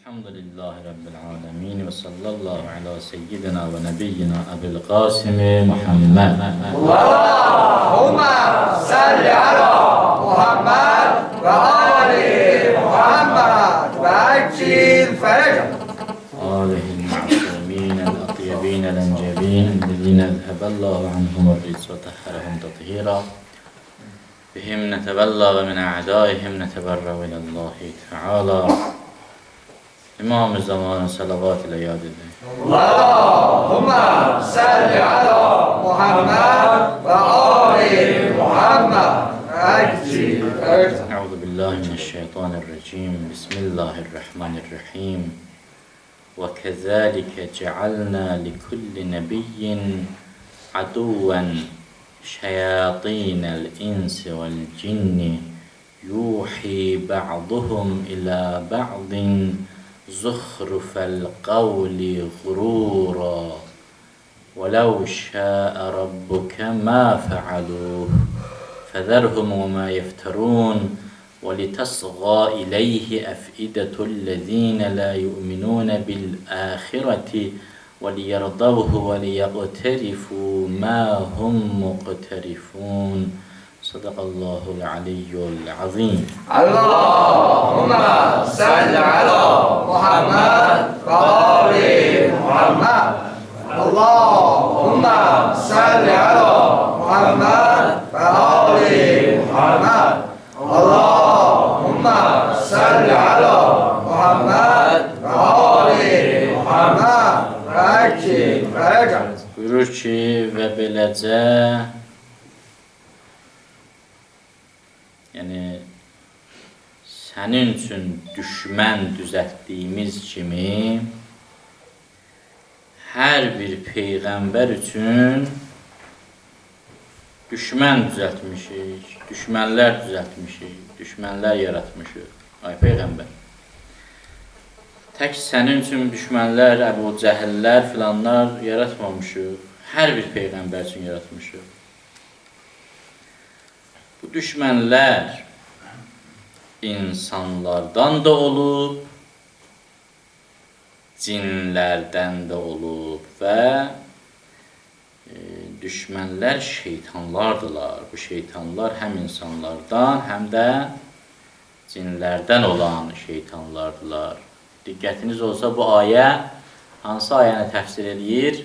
Elhamdülillahi Rabbil alemin ve sallallahu ala seyyidina ve nebiyyina Ebil Qasim Muhammed. Allahümme salli ala Muhammed ve ali Muhammed ve accil ferecem. Alihi'l ma'sumin el-atyebin el-encebin ellezine ezheballahu anhum er-rics ve tahharahum tathira. Bihim netevella ve min a'daihim neteberra ilallahi teala. İmam-ı zamanı salavat ile yad edin. Allahümme salli ala Muhammed ve ali Muhammed ve accil ferecem. Euzu billahi mineşşeytanirracim. Bismillahirrahmanirrahim. Ve kezalike cealna likulli nebiyyin aduven şeyatinel insi vel cinni yuhi ba'duhum ila ba'din zuhrufel kavli gurura وَلَوْ شَاءَ رَبُّكَ مَا فَعَلُوهُ فَذَرْهُمْ وَمَا يَفْتَرُونَ وَلِتَصْغَى إِلَيْهِ أَفْئِدَةُ الَّذِينَ لَا يُؤْمِنُونَ بِالْآخِرَةِ وَلِيَرْضَوْهُ وَلِيَقْتَرِفُوا مَا هُمْ مُقْتَرِفُونَ Sadakallahul aliyyul azim. Allahümme salli ala Muhammed ve ali Muhammed. Allahümme salli ala Muhammed ve ali Muhammed. Allahümme salli ala Muhammed ve ali Muhammed ve accil ferecem. Buyurur ki və beləcə, yəni sənin üçün düşmən düzəltdiyimiz kimi hər bir peyğəmbər üçün düşmən düzəltmişik, düşmənlər düzəltmişik, düşmənlər yaratmışıq. Ay peyğəmbər, tək sənin üçün düşmənlər, Əbu Cəhillər filanlar yaratmamışıq, hər bir peyğəmbər üçün yaratmışıq. Bu düşmənlər insanlardan da olub, cinlərdən də olub və düşmənlər şeytanlardılar. Bu şeytanlar həm insanlardan, həm də cinlərdən olan şeytanlardılar. Diqqətiniz olsa bu ayə hansı ayəni təfsir eləyir?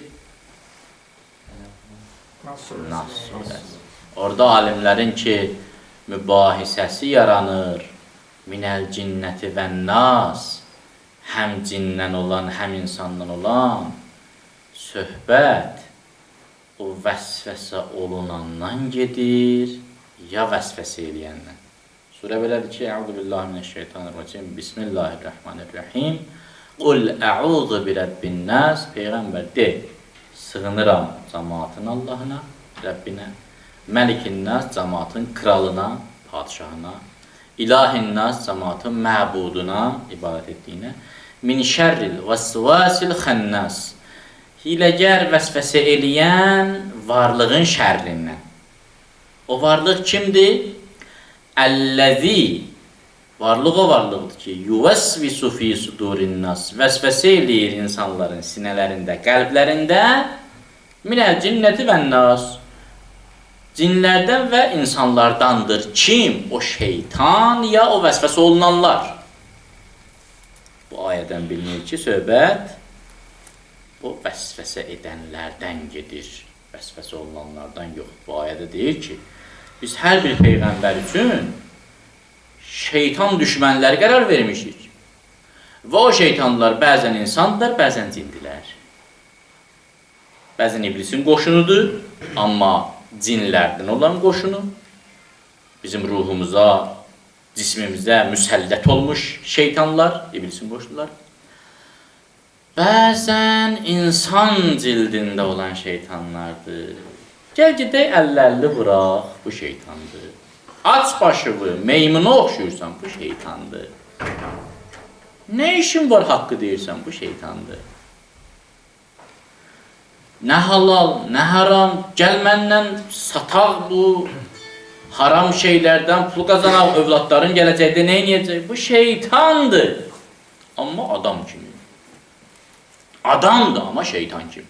Nas surəsi. Orada alimlərin ki, mübahisəsi yaranır. Minəl cinnəti və nas, həm cindən olan, həm insandan olan söhbət o vəsvəsə olunandan gedir, ya vəsvəsə eləyəndən. Surə belədir ki, Əuzu billahi mineşşeytanirracim, Bismillahirrahmanirrahim. Qul əuzu bi Rəbbin nas, Peyğəmbər de, sığınıram cəmaatın Allahına, Rəbbinə, Məlikin nas, cəmaatın kralına, padişahına, İlahin nas, cəmaatın məbuduna, ibadət etdiyinə, min şərril vəsvasil xənnas, hiləgər vəsvəsə eləyən varlığın şərrindən. O varlıq kimdir? Əlləzi, varlıq o varlıqdır ki, yuvəsvisu fi sudurin nas, vəsvəsə eləyir insanların sinələrində, qəlblərində, minəl cinnəti və nas, cinlərdən və insanlardandır. Kim? O şeytan ya o vəsvəsə olunanlar. Bu ayədən bilinir ki, söhbət o vəsvəsə edənlərdən gedir. Vəsvəsə olunanlardan yox. Bu ayədə deyir ki, biz hər bir peyğəmbər üçün şeytan düşmənləri qərar vermişik. Və o şeytanlar bəzən insandılar, bəzən cindilər. Bəzən iblisin qoşunudur, amma cinlərdən olan qoşunu, bizim ruhumuza, cismimizə müsəllət olmuş şeytanlar, iblisin qoşunular. Bəzən insan cildində olan şeytanlardır. Gəl gedək əllərli vuraq, bu şeytandır. Aç başını, meymuna oxşuyursan, bu şeytandır. Nə işin var haqqı deyirsən, bu şeytandır. Nə halal, nə haram, gəl mənlə sataq bu haram şeylərdən pul qazanaq, övladların gələcəkdə nə eləyəcək? Bu şeytandır. amma adam kimi. Adamdır, amma şeytan kimi.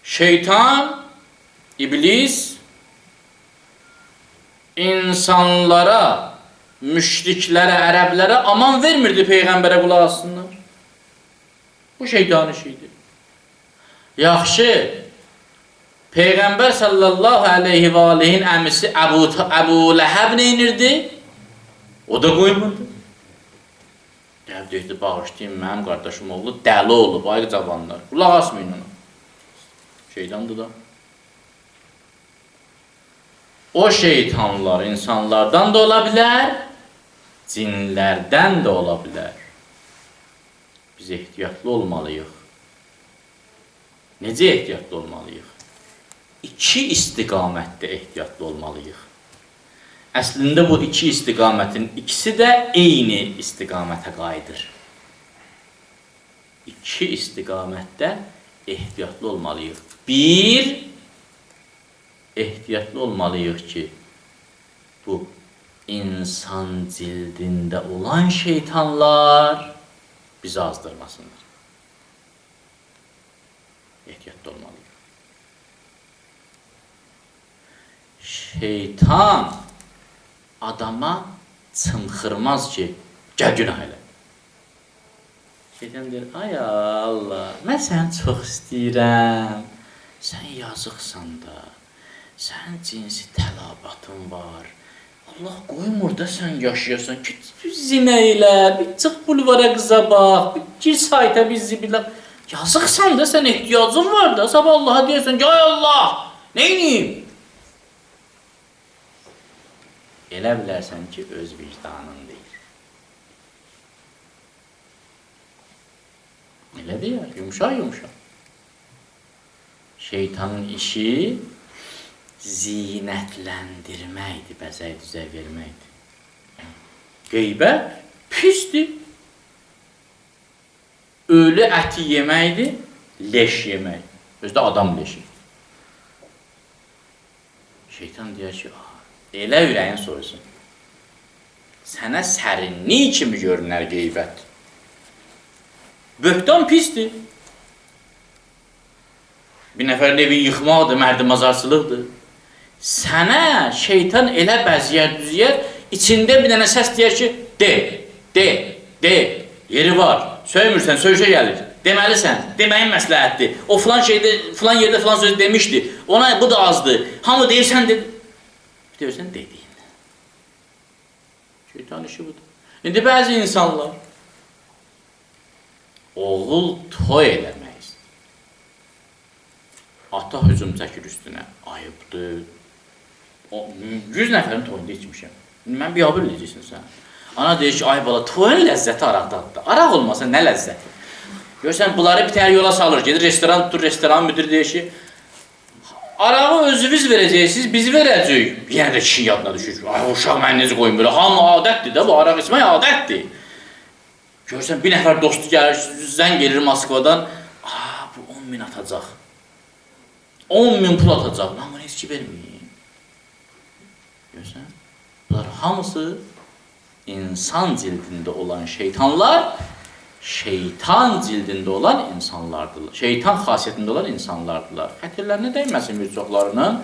Şeytan, iblis insanlara, müşriklərə, ərəblərə aman vermirdi Peyğəmbərə qulaq assınlar. Bu şeytanın işiydi. Yaxşı, Peyğəmbər sallallahu aleyhi və alihin əmisi Əbu Ləhəb neynirdi? O da qoymurdu. Dəv deyirdi, bağışlayın, mənim qardaşım oğlu dəli olub, ay cavanlar. Qulaq asmayın ona. Şeytandır da. O şeytanlar insanlardan da ola bilər, cinlərdən də ola bilər. Biz ehtiyatlı olmalıyıq. Necə ehtiyatlı olmalıyıq? İki istiqamətdə ehtiyatlı olmalıyıq. Əslində bu iki istiqamətin ikisi də eyni istiqamətə qayıdır. İki istiqamətdə ehtiyatlı olmalıyıq. Bir, ehtiyatlı olmalıyıq ki, bu insan cildində olan şeytanlar bizi azdırmasınlar. Ehtiyatlı olmalıyıq. Şeytan adama çımxırmaz ki, gəl günah elə. Şeytan deyir, ay Allah, mən səni çox istəyirəm, sən yazıqsan da, sənin cinsi tələbatın var, Allah qoymur da sən yaşayasan, ki, zinə elə, bir çıx bulvara qıza bax, bir gir sayta bir zibilə. Yazıqsan da, sən ehtiyacın var da, sabah Allaha deyirsən ki, ay Allah, neyniyim? Elə bilərsən ki, öz vicdanın deyir. Elə deyər, yumuşaq yumuşaq. Şeytanın işi zinətləndirməkdir, bəzək düzək verməkdir. Qeybət pisdir. Ölü əti yeməkdir, leş yemək. Özdə adam leşi. Şeytan deyər ki, elə ürəyin soysun. Sənə sərinlik kimi görünər qeybət. Böhtan pisdir. Bir nəfərin evi yıxmaqdır, mərdimazarçılıqdır. Sənə şeytan elə bəziyər, düzüyər, içində bir dənə səs deyər ki, de, de, de, yeri var, söymürsən, söyüşə gəlir, deməlisən, deməyin məsləhətdir. O filan şeydə, filan yerdə filan söz demişdi, ona bu da azdır, hamı deyir, sən de. Deyirsən, dediyin. Şeytan işi budur. İndi bəzi insanlar oğul toy eləmək istəyir. Ata hücum çəkir üstünə. Ayıbdır. 100 nəfərin toyunda içmişəm. Mən biabır eləyəcəksin sən. Ana deyir ki, ay bala, toyun ləzzəti araqdadır. Araq olmasa nə ləzzəti? Görürsən, bunları bir tər yola salır. Gedir, restoran tutur, restoran müdür deyir ki, arağı özünüz verəcəksiniz, biz verəcəyik. Yenə də kişi yadına düşür. Ay, uşaq məni necə qoyun belə. Hamı adətdir də, bu araq içmək adətdir. Görürsən, bir nəfər dostu gəlir, zəng gelir Moskvadan. Aa, bu 10 min atacaq. 10 min pul atacaq. Mən bunu heç ki verməyim. Görürsən, bunlar hamısı insan cildində olan şeytanlar, şeytan cildində olan insanlardırlar. Şeytan xasiyyətində olan insanlardırlar. Xətirlərinə dəyməsin bir çoxlarının.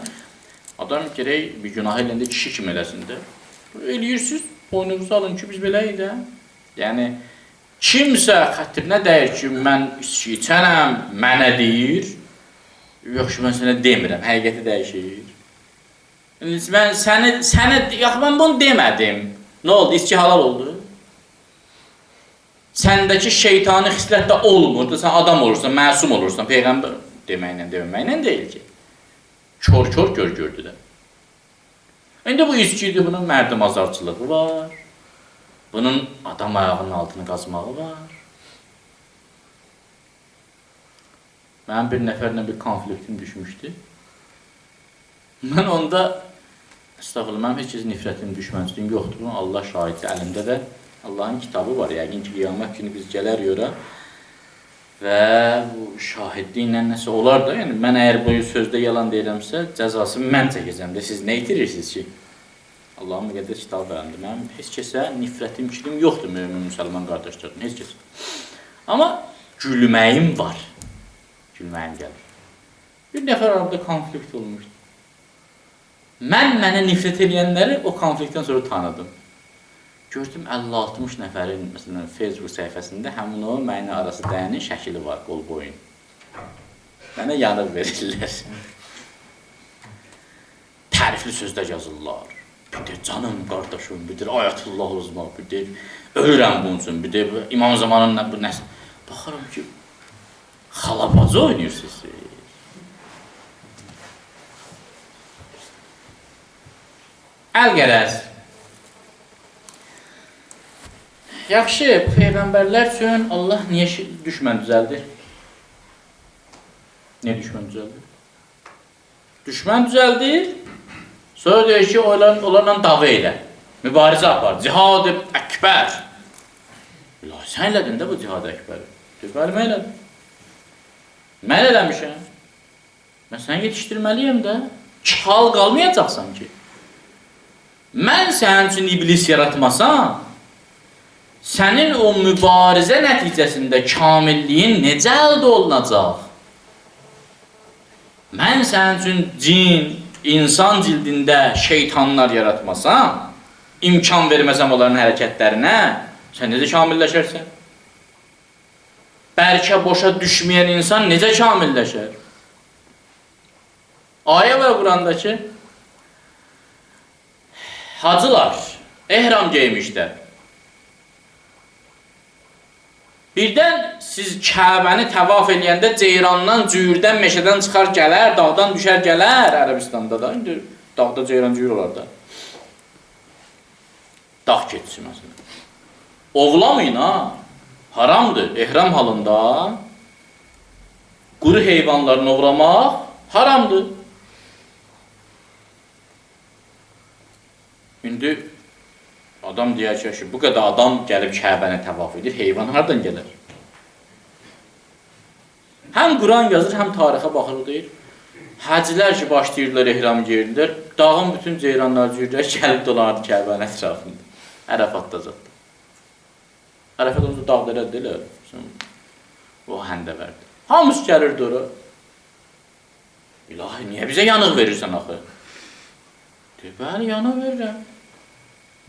Adam gerək bir günah eləndə kişi kimi eləsin də. Eləyirsiniz, boynunuzu alın ki, biz beləyik də. Yəni, kimsə xətrinə dəyir ki, mən içki içənəm, mənə deyir. Yox ki, mən sənə demirəm, həqiqəti dəyişir. Mən sənə, yox, mən bunu demədim. Nə oldu? İçki halal oldu. Səndəki şeytani xislət də olmur. Sən adam olursan, məsum olursan, peyğəmbər deməklə, deməklə deyil ki. Kor-kor gör-gördü də. İndi bu içkidir, bunun mərdimazarçılığı var. Bunun adam ayağının altını qazmağı var. Mənim bir nəfərlə bir konfliktim düşmüşdü. Mən onda, estağfurullah, mənim heç kəs nifrətim, düşmənçiliyim yoxdur. Bunu Allah şahiddir, əlimdə də Allahın kitabı var. Yəqin ki, qiyamət günü biz gələr ora və bu şahidliklə nəsə olar da. Yəni, mən əgər bu sözdə yalan deyirəmsə, cəzasını mən çəkəcəm də. Siz nə itirirsiniz ki? Allahın müqəddəs kitabı vərəmdir. Mənim heç kəsə nifrətim, kinim yoxdur mömin müsəlman qardaşlarım, heç kəsə. Amma gülməyim var. Gülməyim gəlir. Bir nəfər arada konflikt olmuşdu. Mən mənə nifrət eləyənləri o konfliktdən sonra tanıdım. Gördüm 50-60 nəfərin məsələn Facebook səhifəsində həmin o mənə arası dəyənin şəkili var, qol boyun. Mənə yanıq verirlər. Tərifli sözlər yazırlar. Bir deyir, canım qardaşım, bir deyir, Ayətullah uzma, bir deyir, ölürəm bunun üçün, bir deyir, İmam zamanın bu nəsə. Baxıram ki, xalabacı oynayırsınız siz. Əl-qərəz. Yaxşı, peyğəmbərlər üçün Allah niyə düşmən düzəldir? Niyə düşmən düzəldir? Düşmən düzəldir, sonra deyir ki, onlarla dava elə, mübarizə apar, cihad-ı əkbər. İlahi, sən elədin də bu cihad-ı əkbəri. Deyir, bəli, mən elədim. Mən eləmişəm. Mən səni yetişdirməliyəm də. Kal qalmayacaqsan ki. Mən sənin üçün iblis yaratmasam, sənin o mübarizə nəticəsində kamilliyin necə əldə olunacaq? Mən sənin üçün cin, insan cildində şeytanlar yaratmasam, imkan verməsəm onların hərəkətlərinə, sən necə kamilləşərsən? Bərkə boşa düşməyən insan necə kamilləşər? Ayə var Qurandakı, hacılar ehram geymişlər. Birdən siz Kəbəni təvaf eləyəndə ceyrandan, cüyürdən, meşədən çıxar gələr, dağdan düşər gələr Ərəbistanda da. İndi dağda ceyran cüyür olar da. Dağ keçisi məsələn. Ovlamayın ha. Haramdır. Ehram halında quru heyvanlarını ovlamaq haramdır. İndi adam deyər ki, bu qədər adam gəlib Kəbəni təvaf edir, heyvan hardan gələr? Həm Quran yazır, həm tarixə baxır, deyir. Həcilər ki, başlayırlar, ehram geyirlər, dağın bütün ceyranlar, cüyürlər gəlib dolanardı Kəbənin ətrafında. Ərəfatda zətdə. Ərəfat olunca dağ dərədir, elə. O həndəvərdir. Hamısı gəlirdi ora. İlahi, niyə bizə yanıq verirsən axı? Deyir, bəli, yanıq verirəm.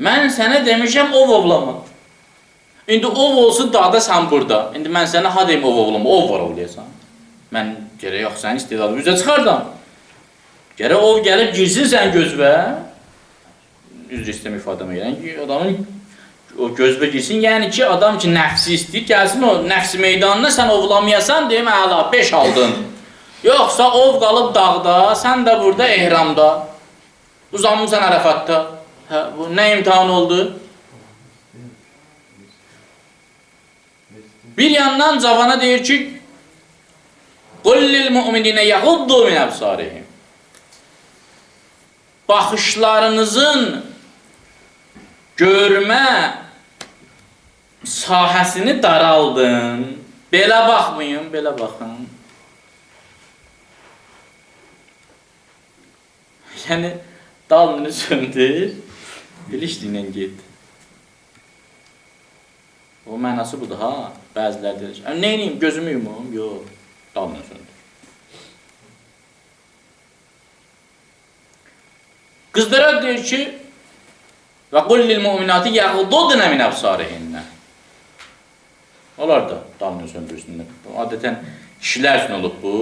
Mən sənə demişəm, ov ovlama. İndi ov olsun dağda, sən burada. İndi mən sənə ha deyim, ov ovlama, ov var ovlayasan. Mən gərək yox, sənin istidadı üzə çıxardam. Gərək ov gəlib girsin sən gözvə. Üzr istəm ifadəmə gələn ki, adamın o gözvə girsin. Yəni ki, adam ki, nəfsi istəyir, gəlsin o nəfsi meydanına, sən ovlamayasan, deyim, əla, 5 aldın. Yoxsa ov qalıb dağda, sən də burada ehramda. Uzanmısan Ərəfatda. Hə, bu nə imtihan oldu? Bir yandan cavana deyir ki, Qul lil mu'minine yağuddu min əbsarihim. Baxışlarınızın görmə sahəsini daraldın. Belə baxmayın, belə baxın. Yəni, dalını söndür, bilişliylə get. O mənası budur ha, bəzilər deyir. Nə edeyim, gözümü yumum? Yox, dalını söndür. Qızlara deyir ki, və qul lil mu'minati yəğdudnə min əbsarihinnə. Onlar da dalını söndürsünlər. Adətən kişilər üçün olub bu.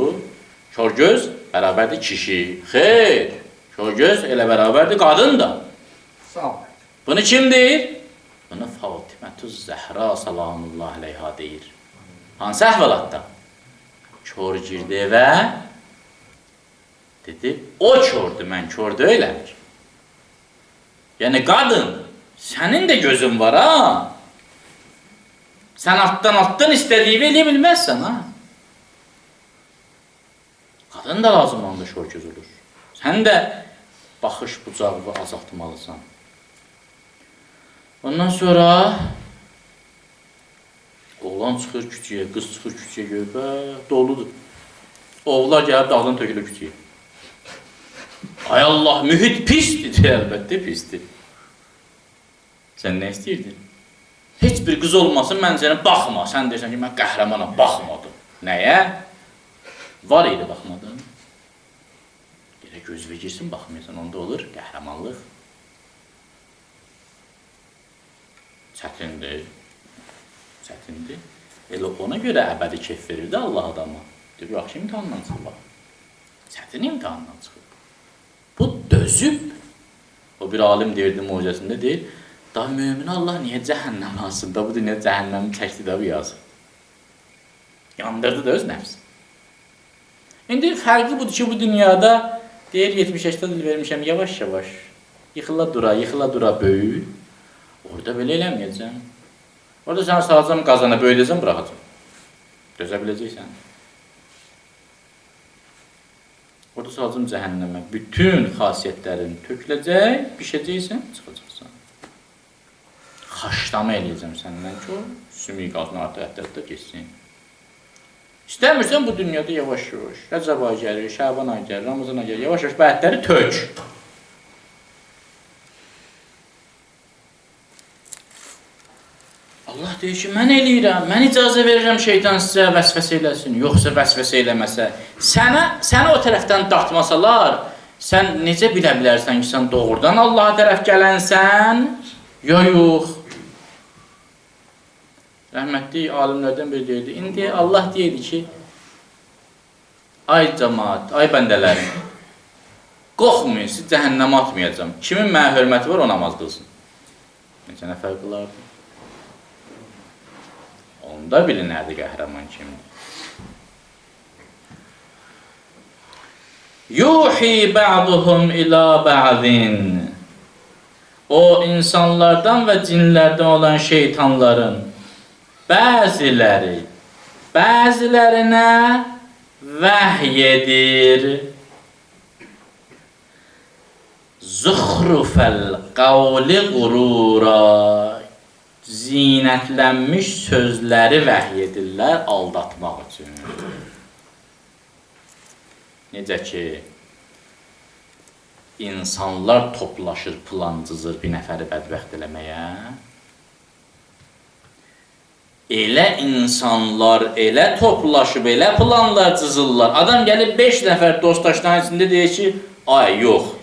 Kör göz bərabərdir kişi. Xeyr, kör göz elə bərabərdir qadın da. Sağ ol. Bunu kim deyir? Bunu Fatimətü Zəhra salamullah əleyha deyir. Hansı əhvalatda? Kör girdi evə, dedi, o kördür, mən kör deyiləm ki. Yəni qadın, sənin də gözün var ha. Sən altdan istədiyini eləyə bilməzsən ha. Qadın da lazım olanda şor göz olur. Sən də baxış bucağını azaltmalısan. Ondan sonra oğlan çıxır küçüyə, qız çıxır küçüyə, görür, doludur. Oğullar gəlib dağdan tökülür küçüyə. Ay Allah, mühit pisdir, əlbəttə pisdir. Sən nə istəyirdin? Heç bir qız olmasın, mən sənə baxma. Sən deyirsən ki, mən qəhrəmanam, baxmadım. Nəyə? Var idi, baxmadın. Gerək gözünə girsin, baxmayasan, onda olur qəhrəmanlıq. Çətindir. Çətindir. Elə ona görə əbədi keyf verirdi Allah adama. Deyir, yaxşı imtahandan çıxıb, bax. Çətin imtahandan çıxıb. Bu dözüb. O bir alim deyirdi möcüzəsində, deyir, da mömin Allah niyə cəhənnəm alsın da, bu dünya cəhənnəmi çəkdi də bu yazır. Yandırdı da öz nəfsi. İndi fərqi budur ki, bu dünyada deyir, 70-80 il vermişəm, yavaş-yavaş yıxıla dura, yıxıla dura böyür. Orada belə eləməyəcəm. Orada səni salacam qazana, böyüdəcəm, buraxacam. Dözə biləcəksən. Orada salacam cəhənnəmə. Bütün xasiyyətlərin töküləcək, bişəcəksən, çıxacaqsan. Xaşlama eləyəcəm səndən ki, o sümük qazını artıq ətlərdə getsin. İstəmirsən bu dünyada yavaş-yavaş. Rəcəb ayı gəlir, Şəban ayı gəlir, Ramazan ayı gəlir, yavaş-yavaş bu ətləri tök. Allah deyir ki, mən eləyirəm, mən icazə verirəm şeytan sizə vəsvəsə eləsin, yoxsa vəsvəsə eləməsə. Səni o tərəfdən dartmasalar, sən necə bilə bilərsən ki, sən doğrudan Allaha tərəf gələnsən, ya yox. Rəhmətli alimlərdən biri deyirdi, indi Allah deyirdi ki, ay cəmaat, ay bəndələrim, qorxmayın, siz cəhənnəmə atmayacam. Kimin mənə hörməti var, o namaz qılsın. Neçə nəfər qılardı? Onda bilinərdi qəhrəman kimdir. Yuhi ba'duhum ila ba'din. O insanlardan və cinlərdən olan şeytanların bəziləri bəzilərinə vəhy edir. Zuhrufəl qavli qurura. Zinətlənmiş sözləri vəhy edirlər aldatmaq üçün. Necə ki, insanlar toplaşır, plan cızır bir nəfəri bədbəxt eləməyə. Elə insanlar elə toplaşıb, elə planlar cızırlar. Adam gəlib 5 nəfər dostdaşların içində deyir ki, ay yox,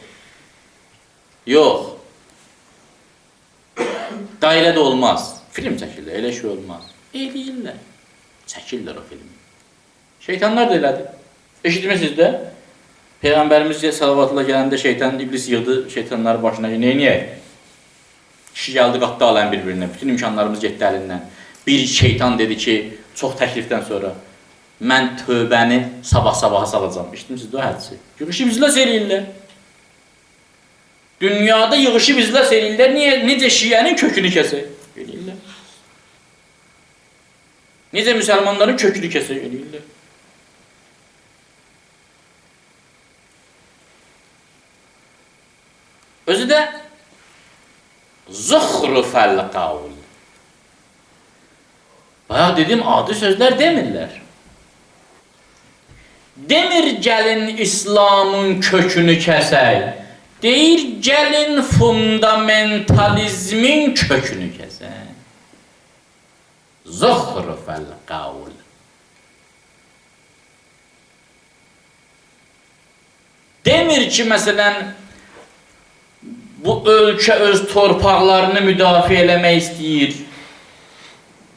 yox. Da elə də olmaz. Film çəkirlər, elə şey olmaz. Eləyirlər. Çəkirlər o filmi. Şeytanlar da elədir. Eşitmişsiniz də. Peyğəmbərimiz salavatla gələndə şeytan, iblis yığdı şeytanları başına. Neyniyək? Kişi gəldi, qatdı alən bir-birinə. Bütün imkanlarımız getdi əlindən. Bir şeytan dedi ki, çox təklifdən sonra mən tövbəni sabah-sabaha salacam. Eşitmişsiniz də o hədisi. Yığışıb iclas eləyirlər. Dünyada yığışıb iclas eləyirlər. Niyə? Necə şiənin kökünü kəsək? Eləyirlər. Necə müsəlmanların kökünü kəsək? Eləyirlər. Özü də zuhrufəl qavl. Bayaq dedim, adi sözlər demirlər. Demir gəlin İslamın kökünü kəsək. Deyir, gəlin fundamentalizmin kökünü kəsək. Zuhrufəl qavl. Demir ki, məsələn, bu ölkə öz torpaqlarını müdafiə eləmək istəyir.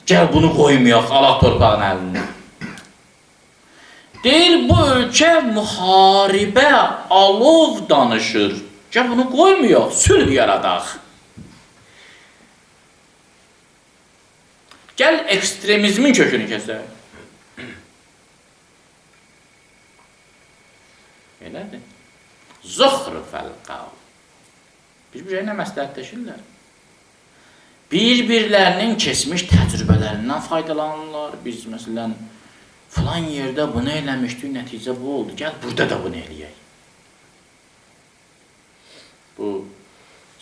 Gəl bunu qoymayaq, alaq torpağın əlindən. Deyir, bu ölkə müharibə, alov danışır. Gəl bunu qoymayaq, sülh yaradaq. Gəl ekstremizmin kökünü kəsək. Elədir. Zuhrufəl qavl. Bir-birlərinə məsləhətləşirlər. Bir-birlərinin keçmiş təcrübələrindən faydalanırlar. Biz, məsələn, filan yerdə bunu eləmişdik, nəticə bu oldu. Gəl, burada da bunu eləyək. Bu,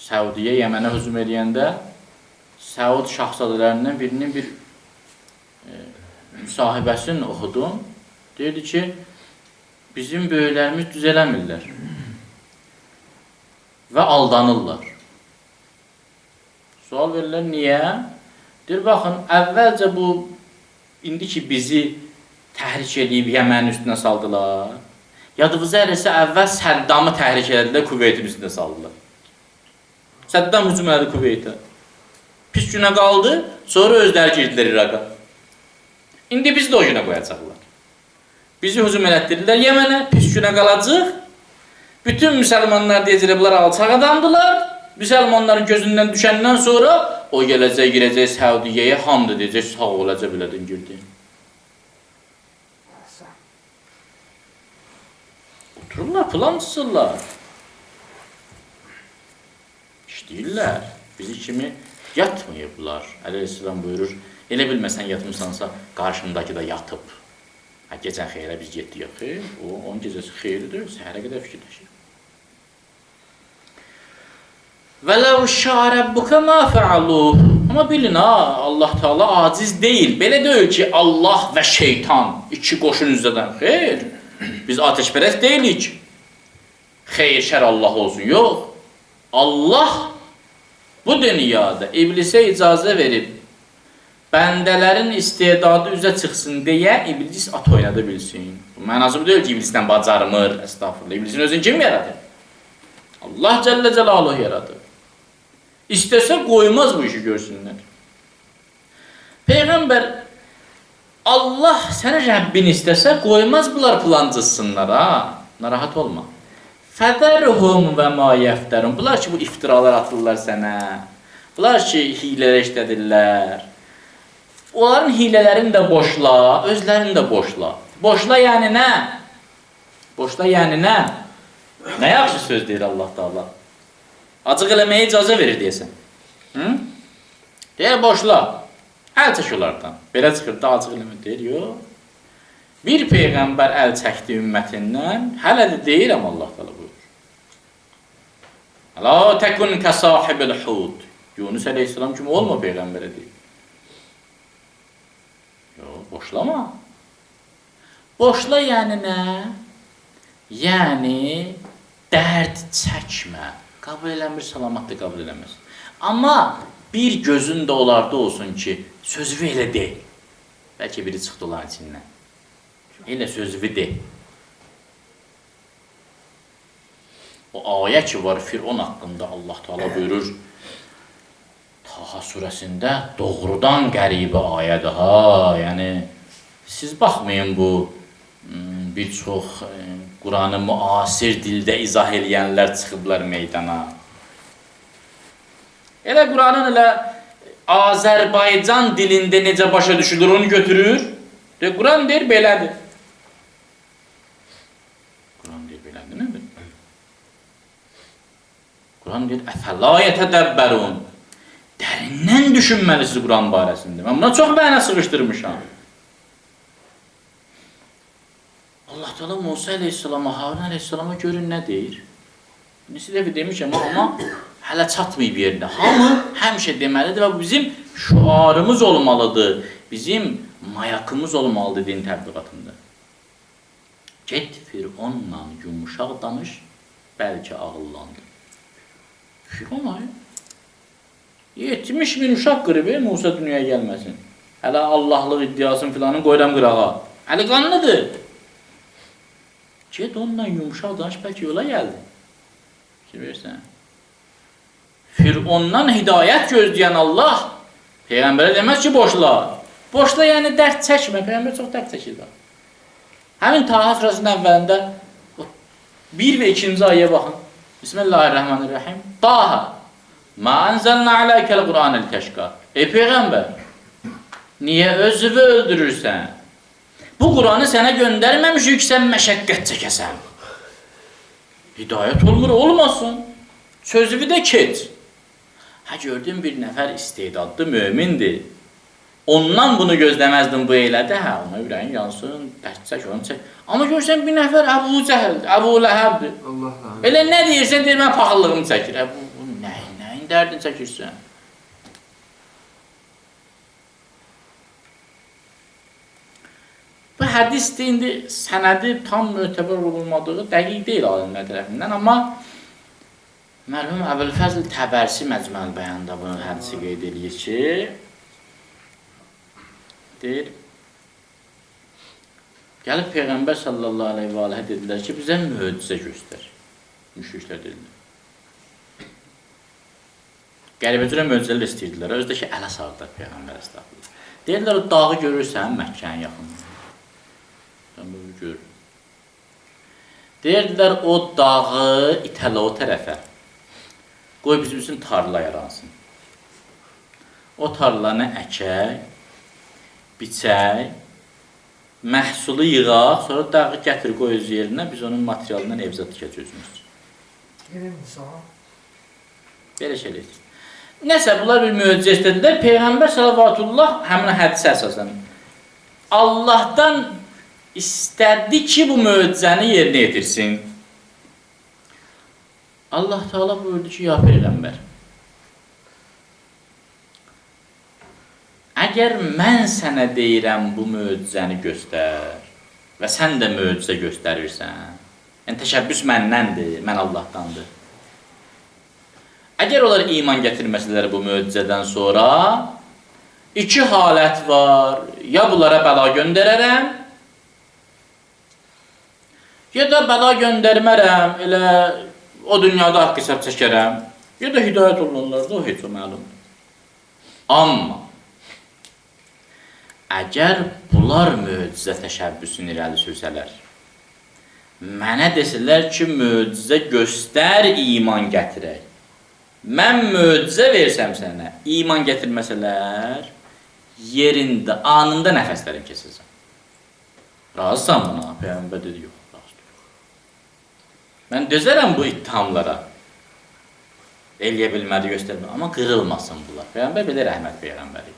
Səudiyyə Yəmənə hücum eləyəndə Səud şahzadələrindən birinin bir müsahibəsini oxudum. Deyirdi ki, bizim böyüklərimiz düz eləmirlər və aldanırlar. Sual verirlər, niyə? Deyir, baxın, əvvəlcə bu, indi ki bizi təhrik eləyib Yəmənin üstünə saldılar. Yadınıza gəlirsə, əvvəl Səddamı təhrik elədilər, Kuveytin üstünə saldılar. Səddam hücum elədi Kuveytə. Pis günə qaldı, sonra özləri girdilər İraqa. İndi bizi də o günə qoyacaqlar. Bizi hücum elətdirdilər Yəmənə, pis günə qalacaq. Bütün müsəlmanlar deyəcəklər, bunlar alçaq adamdılar. Müsəlmanların gözündən düşəndən sonra o gələcək, girəcək Səudiyyəyə, hamı da deyəcək, sağ olacaq, bilədin, girdi. Otururlar, plan cızırlar. İşləyirlər. Bizi kimi yatmayıblar. Əleyhisselam buyurur, elə bilməsən yatmısansa, qarşındakı da yatıb. Hə, gecən xeyrə biz getdik, xeyr, o, onun gecəsi xeyirdir, səhərə qədər fikirləşir. Vələv şâ rəbbuke mâ fealûh. Amma bilin ha, Allah Teala aciz deyil. Belə deyil ki, Allah və şeytan iki qoşun üzədən. Xeyr, biz ateşpərəst deyilik. Xeyr, şər Allah olsun. Yox. Allah bu dünyada iblisə icazə verib bəndələrin istedadı üzə çıxsın deyə iblis at oynada bilsin. Bu mənası bu deyil ki, iblisdən bacarmır. Əstağfurullah. İblisin özünü kim yaradır? Allah Cəlle Celaluhu yaradır. İstəsə qoymaz bu işi görsünlər. Peyğəmbər, Allah səni Rəbbin istəsə qoymaz bunlar plancısınlar ha. Narahat olma. Fədərhum və ma yəftərun. Bunlar ki, bu iftiralar atırlar sənə. Bunlar ki, hilələr işlədirlər. Onların hilələrini də boşla, özlərini də boşla. Boşla yəni nə? Boşla yəni nə? Nə yaxşı söz deyir Allah Teala. Acıq eləməyə icazə verir deyəsən. Hı? Deyir, boşla. Əl çək onlardan. Belə çıxır da acıq eləmə deyir, yox. Bir peyğəmbər əl çəkdi ümmətindən, hələ də deyirəm Allah Teala buyurur. La təkun kə sahibil hud. Yunus əleyhissalam kimi olma peyğəmbərə deyir. Yox, boşlama. Boşla yəni nə? Yəni dərd çəkmə. Qəbul eləmir, salamat da qəbul eləməz. Amma bir gözün də onlarda olsun ki, sözünü elə de. Bəlkə biri çıxdı onların içindən. Elə sözünü de. O ayə ki var Firon haqqında Allah Teala buyurur. Taha surəsində doğrudan qəribə ayədir ha. Yəni siz baxmayın bu bir çox Quranı müasir dildə izah eləyənlər çıxıblar meydana. Elə Quranın elə Azərbaycan dilində necə başa düşülür onu götürür. De, Quran deyir belədir. Quran deyir belədir, nədir? Quran deyir əfəla yətədəbbərun. Dərindən düşünməlisiniz Quran barəsində. Mən buna çox məna sıxışdırmışam. Allah Teala Musa əleyhissalama, Harun əleyhissalama görün nə deyir. Neçə dəfə demişəm, amma hələ çatmayıb yerində. Hamı həmişə deməlidir və bu bizim şüarımız olmalıdır. Bizim mayakımız olmalıdır din təbliğatında. Get Fironla yumuşaq danış, bəlkə ağıllandır. Firon ayı. 70 min uşaq qırıb, Musa dünyaya gəlməsin. Hələ Allahlıq iddiasını filanın qoyuram qırağa. Əli qanlıdır. Get onunla yumuşaq danış, bəlkə yola gəldi. Fikir verirsən. Firondan hidayət gözləyən Allah Peyğəmbərə deməz ki, boşla. Boşla yəni dərd çəkmə. Peyğəmbər çox dərd çəkir. Həmin Taha surəsinin əvvəlində 1 və 2-ci ayəyə baxın. Bismillahirrahmanirrahim. Taha, ma ənzəlnə aleykəl Qur'anə litəşqa. Ey Peyğəmbər, niyə özünü öldürürsən? Bu Qur'anı sənə göndərməmişik ki, sən məşəqqət çəkəsən. Hidayət olmur, olmasın. Sözünü də keç. Hə, gördüm bir nəfər istedadlı mömindir. Ondan bunu gözləməzdim bu elədi. Hə, ona ürəyin yansın, dərd çək, onu çək. Amma görsən bir nəfər Əbu Cəhldir, Əbu Ləhəbdir. Elə nə deyirsən, deyir, mən paxıllığımı çəkir. Hə, bu nəyin dərdini çəkirsən? Bu hədisdir, indi sənədi tam mötəbər olmadığı dəqiq deyil alimlər tərəfindən, amma Mərhum Əbülfəzl Təbərsi Məcməl Bəyanda bunu hədisi qeyd eləyir ki, deyir, gəlib Peyğəmbər sallallahu aleyhi və aleyhi dedilər ki, bizə möcüzə göstər. Müşriklər dedilər. Qəribə cürə möcüzələr istəyirdilər. Özdə ki, ələ sardılar Peyğəmbər əstəğfurullah. Deyirlər, o dağı görürsən Məkkənin yaxınında. Sən bunu gör. Deyirdilər, o dağı itələ o tərəfə. Qoy bizim üçün tarla yaransın. O tarlanı əkək, biçək, məhsulu yığaq, sonra dağı gətir, qoy öz yerinə, biz onun materialından evzə tikəcək özümüz üçün. Belə şey eləyir. Nəsə, bunlar bir möcüzə istədilər. Peyğəmbər salavatullah həmin hədisə əsasən Allahdan istədi ki, bu möcüzəni yerinə yetirsin. Allah Teala buyurdu ki, ya Peyğəmbər, əgər mən sənə deyirəm bu möcüzəni göstər və sən də möcüzə göstərirsən, yəni təşəbbüs məndəndir, mən Allahdandır. Əgər onlar iman gətirməsələr bu möcüzədən sonra, iki halət var, ya bunlara bəla göndərərəm, ya da bəla göndərmərəm, elə o dünyada haqq hesab çəkərəm, ya da hidayət olunanlar da o heç o məlumdur. Amma əgər bunlar möcüzə təşəbbüsünü irəli sürsələr, mənə desələr ki, möcüzə göstər, iman gətirək. Mən möcüzə versəm sənə, iman gətirməsələr, yerində, anında nəfəslərim kesəcəm. Razısan buna? Peyğəmbər dedi, yox, razı deyil. Mən dözərəm bu ittihamlara. Eləyə bilmədi, göstərmədi. Amma qırılmasın bunlar. Peyğəmbər belə rəhmət peyğəmbəri.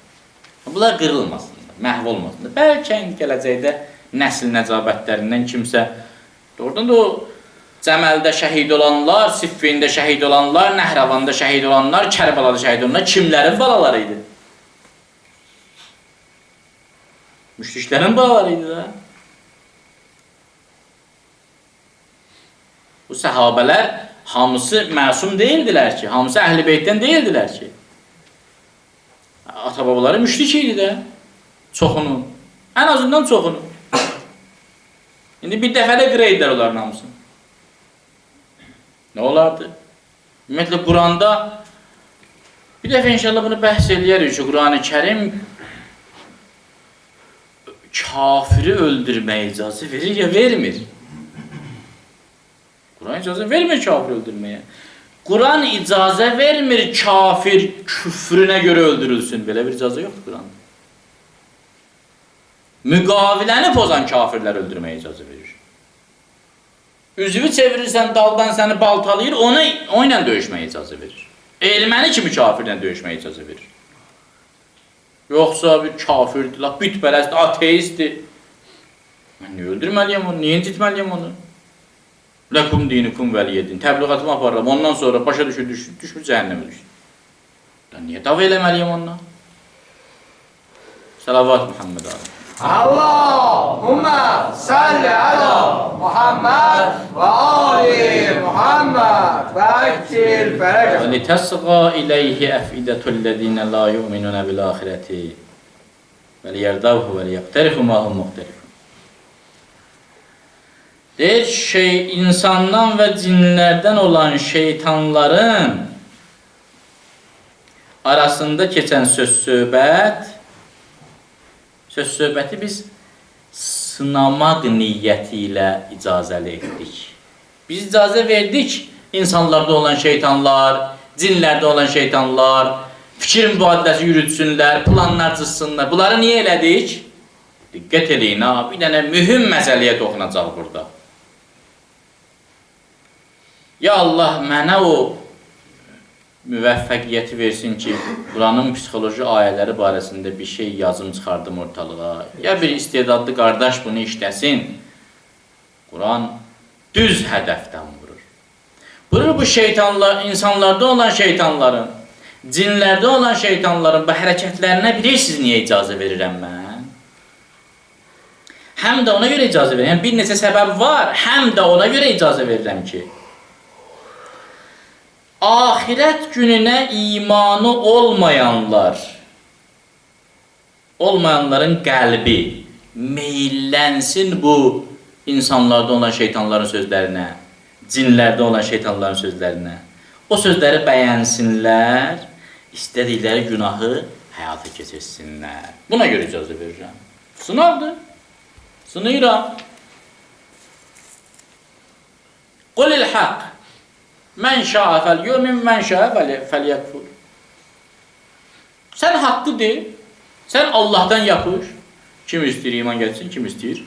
Bunlar qırılmasınlar, məhv olmasınlar. Bəlkə indi gələcəkdə nəsil nəcabətlərindən kimsə, doğrudan da o Cəməldə şəhid olanlar, Siffində şəhid olanlar, Nəhravanda şəhid olanlar, Kərbalada şəhid olanlar kimlərin balaları idi? Müşriklərin balaları idi da. Bu səhabələr hamısı məsum deyildilər ki, hamısı əhl-i beytdən deyildilər ki. Ata-babaları müşrik idi də, çoxunun, ən azından çoxunun. İndi bir dəfə də qıraydilər onların hamısını. Nə olardı? Ümumiyyətlə, Quranda bir dəfə inşallah bunu bəhs eləyərik ki, Quran-ı Kərim kafiri öldürməyə icazə verir ya vermir. Quran icazə vermir kafiri öldürməyə. Quran icazə vermir kafir küfrünə görə öldürülsün. Belə bir icazə yoxdur Quranda. Müqaviləni pozan kafirlər öldürməyə icazə verir. Üzvü çevirirsən, daldan səni baltalayır, ona ilə döyüşməyə icazə verir. Erməni kimi kafirlə döyüşməyə icazə verir. Yoxsa bir kafirdir, lap bütpərəstdir, ateistdir. Mən niyə öldürməliyəm onu, niyə incitməliyəm onu? Ləkum dinikum vəliyyedin, təbliğatımı aparıram, ondan sonra başa düşür, düşmür, cəhənnəmə düşür. Ben niyə dava eləməliyəm ondan? Salavat Muhammed abi. Allahümme salli ala Muhammed ve ali Muhammed ve accil ferece. Ve litesga ileyhi efidetullezine la yu'minune bil ahireti ve liyerdavhu ve liyekterifu ma hum muhterifun. Deyir, insandan və cinlərdən olan şeytanların arasında keçən söz-söhbəti biz sınamaq niyyəti ilə icazəli etdik. Biz icazə verdik insanlarda olan şeytanlar, cinlərdə olan şeytanlar, fikir mübadiləsi yürütsünlər, planlar cızsınlar. Bunları niyə elədik? Diqqət eləyin ha, bir dənə mühüm məsələyə toxunacaq burada. Ya Allah, mənə o müvəffəqiyyəti versin ki, Quranın psixoloji ayələri barəsində bir şey yazım çıxardım ortalığa. Ya bir istedadlı qardaş bunu işləsin. Quran düz hədəfdən vurur. Vurur bu şeytanlar, insanlarda olan şeytanların, cinlərdə olan şeytanların bu hərəkətlərinə bilirsiniz niyə icazə verirəm mən? Həm də ona görə icazə verirəm. Yəni, bir neçə səbəb var, həm də ona görə icazə verirəm ki, Axirət gününə imanı olmayanların qəlbi meyillənsin bu insanlarda olan şeytanların sözlərinə, cinlərdə olan şeytanların sözlərinə. O sözləri bəyənsinlər, istədikləri günahı həyata keçirsinlər. Buna görə icazə verirəm. Sınavdır. Sınayıram. Qulil haqq. Mən şa'a fəlyumin, mən şa'a fəlyəkfur. Sən haqqı de, sən Allahdan yapış. Kim istəyir iman gəlsin, kim istəyir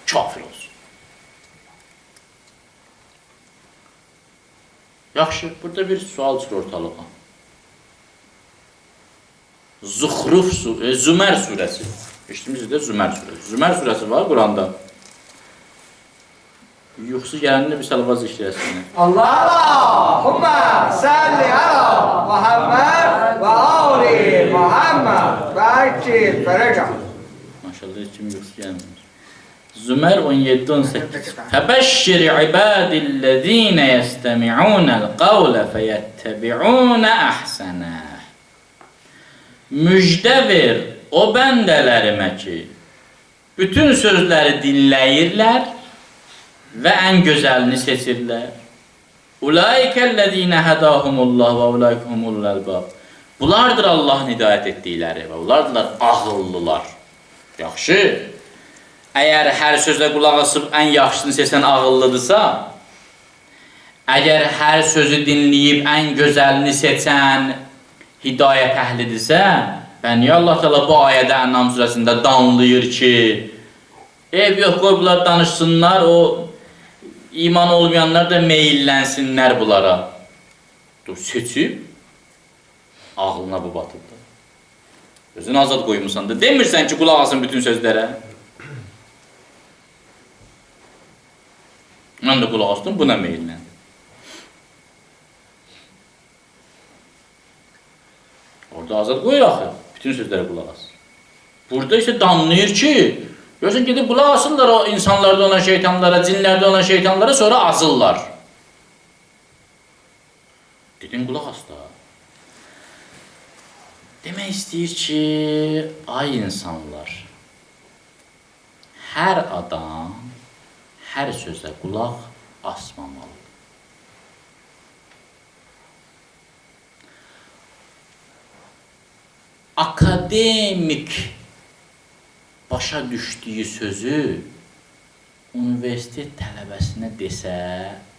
kafir olsun. Yaxşı, burada bir sual çıxır ortalığa. Zuxruf, Zümer surəsi. Eşitmişsiniz də Zümer surəsi. Zümer surəsi var Quranda. Yuxusu gələndə bir səlvat zikr eləsinlər. Allahümme salli ala Muhammed və ali Muhammed və əcil fərəcə. Maşallah, heç kim yuxusu gəlmir. Zümer 17-18. Fəbəşşir ibadillezine yestemi'unel qavle feyettebi'une əhsənə. Müjdə ver o bəndələrimə ki, bütün sözləri dinləyirlər və ən gözəlini seçirlər. Ulaikəl-ləzīnə hədahumullah və ulaikəhumul əlbab. Bunlardır Allahın hidayət etdikləri və bunlardırlar ağıllılar. Yaxşı, əgər hər sözə qulaq asıb ən yaxşısını seçən ağıllıdırsa, əgər hər sözü dinləyib ən gözəlini seçən hidayət əhlidirsə, və niyə Allah Teala bu ayədə Ənam surəsində danlayır ki, eyb yox, qoy bunlar danışsınlar, o iman olmayanlar da meyillənsinlər bunlara. Dur, seçib, ağlına bu batıbdır. Özünü azad qoymusan da, demirsən ki, qulaq asın bütün sözlərə. Mən də qulaq asdım, buna meyilləndim. Orada azad qoyur axı, bütün sözlərə qulaq asır. Burada isə danlayır ki, görürsən, gedib qulaq asırlar o insanlarda olan şeytanlara, cinlərdə olan şeytanlara, sonra azırlar. Dedin, qulaq as da. Demək istəyir ki, ay insanlar, hər adam hər sözə qulaq asmamalıdır. Akademik başa düşdüyü sözü universitet tələbəsinə desə,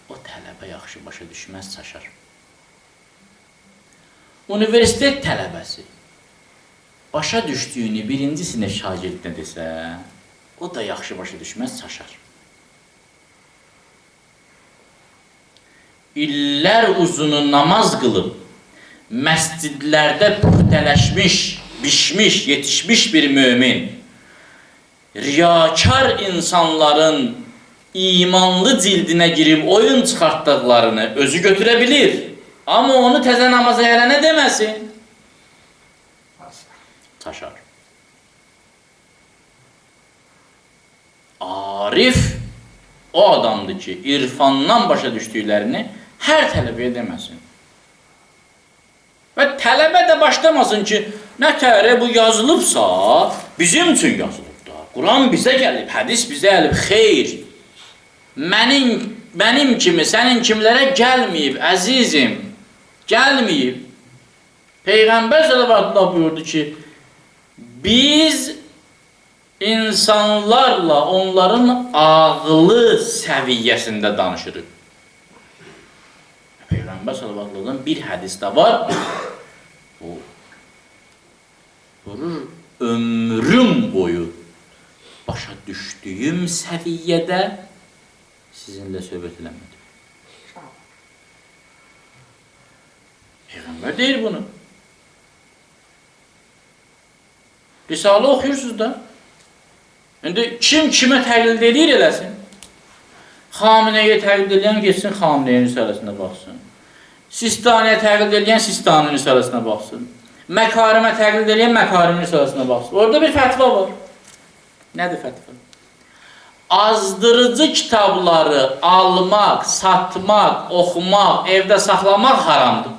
o tələbə yaxşı başa düşməz, çaşar. Universitet tələbəsi başa düşdüyünü birinci sinif şagirdinə desə, o da yaxşı başa düşməz, çaşar. İllər uzunu namaz qılıb, məscidlərdə püxtələşmiş, bişmiş, yetişmiş bir mömin, riyakar insanların imanlı cildinə girib oyun çıxartdıqlarını özü götürə bilir. Amma onu təzə namaza gələnə deməsin. Çaşar. Arif o adamdır ki, irfandan başa düşdüklərini hər tələbəyə deməsin. Və tələbə də başlamasın ki, nə tərə bu yazılıbsa, bizim üçün yazılıb da. Quran bizə gəlib, hədis bizə gəlib, xeyr. Mənim kimi, sənin kimlərə gəlməyib, əzizim, gəlməyib. Peyğəmbər sallallahu buyurdu ki, biz insanlarla onların ağlı səviyyəsində danışırıq. Peyğəmbər sallallahu bir hədisdə var. O buyurur, ömrüm boyu başa düşdüyüm səviyyədə sizinlə söhbət eləmədim. Peyğəmbər deyir bunu. Risalə oxuyursunuz da. İndi kim kimə təqlid edir eləsin? Xamneyə təqlid edən getsin Xamneyin risaləsinə baxsın. Sistaniyə təqlid edən Sistanın risaləsinə baxsın. Məkarimə təqlid edən Məkarimin risaləsinə baxsın. Orada bir fətva var. Nədir fətva? Azdırıcı kitabları almaq, satmaq, oxumaq, evdə saxlamaq haramdır.